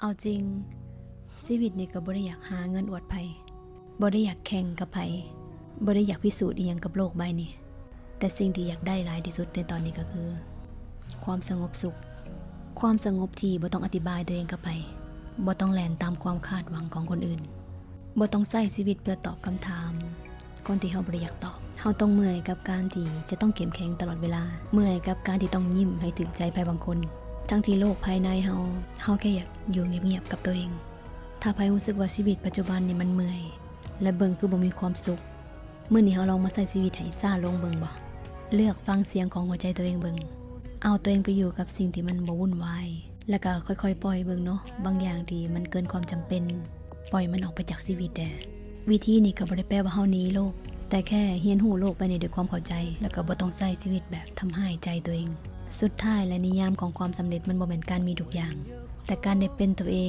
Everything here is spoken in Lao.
ເອົາຈິງ, ຊີວິດນີ້ກໍບໍ່ໄດ້ຢາກຫາເງິນອວດໃຜ, ບໍ່ໄດ້ຢາກແຂ່ງກັບໃຜ, ບໍ່ໄດ້ຢາກພິສູດອີ່ຫຍັງກັບໂລກໃບນີ້. ແຕ່ສິ່ງທີ່ຢາກໄດ້ຫຼາຍທີ່ສຸດໃນຕອນນີ້ກໍຄື ຄວາມສະຫງົບສຸກ, ຄວາມສະຫງົບທີ່ບໍ່ຕ້ອງອະທິບາຍຕົວເອງກັບໃຜ, ບໍ່ຕ້ອງແລ່ນຕາມຄວາມຄາດຫວັງຂອງຄົນອື່ນ, ບໍ່ຕ້ອງໃຊ້ຊີວິດເພື່ອຕອບຄຳຖາມຄົນທີ່ເຮົາບໍ່ໄດ້ຢາກຕອບ. ເຮົາຕ້ອງເມື່ອຍກັບການທີ່ຈະຕ້ອງເຂັ້ມແຂງຕະຫຼອດເວລາ, ເມື່ອຍກັບການທີ່ຕ້ອງຍິ້ມໃຫ້ຖືກໃຈໃຜບາງຄົນ, ທັງທີ່ໂລກພາຍໃນເຮົາ, ເຮົາແຄ່ຢາກຢູ່ງຽບໆກັບຕົວເອງ. ຖ້າໃຜຮູ້ສຶກວ່າຊີວິດປັດຈຸບັນນີ້ມັນເມື່ອຍ ແລະ ເບິ່ງຄືບໍ່ມີຄວາມສຸກ, ມື້ນີ້ເຮົາລອງມາໃຊ້ຊີວິດໃຫ້ຊ້າລົງເບິ່ງບໍ່? ເລືອກຟັງສຽງຂອງຫົວໃຈຕົວເອງເບິ່ງ. ເອົາຕົວເອງໄປຢູ່ກັບສິ່ງທີ່ມັນບໍ່ວຸ່ນວາຍ, ແລ້ວກໍຄ່ອຍໆປ່ອຍເບິ່ງເນາະ, ບາງຢ່າງທີ່ມັນເກີນຄວາມຈຳເປັນ, ປ່ອຍມັນອອກໄປຈາກຊີວິດແດ່. ວິທີນີ້ກໍບໍ່ໄດ້ແປວ່າເຮົາໜີໂລກ, ແຕ່ແຄ່ຮຽນຮູ້ໂລກໃບນີ້ດ້ວຍຄວາມເຂົ້າໃຈ, ແລ້ວກໍບໍ່ຕ້ອງໃຊ້ຊີວິດແບບທຳຮ້າຍໃຈຕົວເອງ. ສຸດທ້າຍ ແລະ ນິຍາມຂອງຄວາມສຳເລັດມັນບໍ່ແມ່ນການມີທຸກຢ່າງ, ແຕ່ການໄດ້ເປັນຕົວເອງ.